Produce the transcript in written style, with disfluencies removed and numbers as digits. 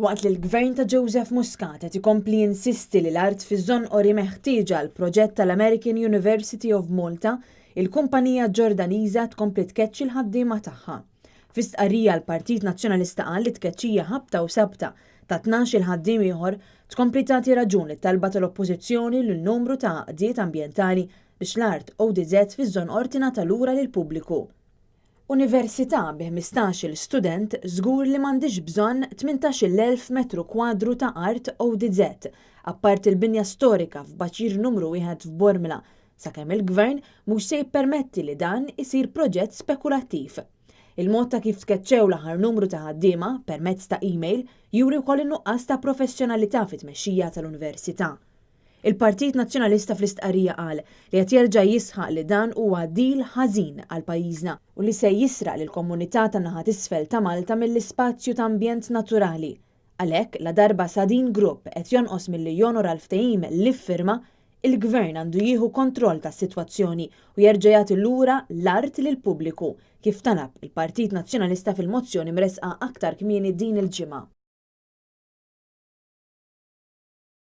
Waqt li l-Gvern ta' Joseph Muscat qed ikompli jinsisti li l-art fiż-Żonqor hi meħtieġa għall-proġett tal-American University of Malta, il-kumpanija Ġordaniża tkompli tkeċċi l-ħaddiema tagħha. Fi stqarrija l-Partit Nazzjonalista qal li t-tkeċċija ħabta u sabta ta' 12-il ħaddiem ieħor tkompli tagħti raġun lit-talba tal-Oppożizzjoni lil numru ta' għaqdiet ambjentali biex l-art ODZ fiż-Żonqor tingħata lura lill-pubbliku. Università bi 15-il student żgur li m'għandhiex bżonn 18,000 metru kwadru ta' art ODZ, apparti l-binja storika f'Baċir Numru Wieħed f'Bormla, sakemm il-Gvern mhux se jippermetti li dan isir proġett spekulattiv. Il-mod ta' kif tkeċċew l-aħħar numru ta' ħaddiema, permezz ta' email, juri wkoll in-nuqqas ta' professjonalità fit-tmexxija tal-Università. Il-Partit Nazzjonalista fl-istqarrija qal li qed jerġa' jisħaq li dan huwa deal ħażin għal pajjiżna u li se jisraq lill-komunità tan-naħa t'isfel ta' Malta mill-ispazju ta' ambjent naturali. Għalhekk, ladarba Sadeen Group qed jonqos milli jonora l-ftehim li ffirma, il-Gvern għandu jieħu kontroll tas-sitwazzjoni u jerġa' jagħti lura l-art lill-pubbliku, kif talab il-Partit Nazzjonalista fil-mozzjoni mressqa aktar kmieni din il-ġimgħa.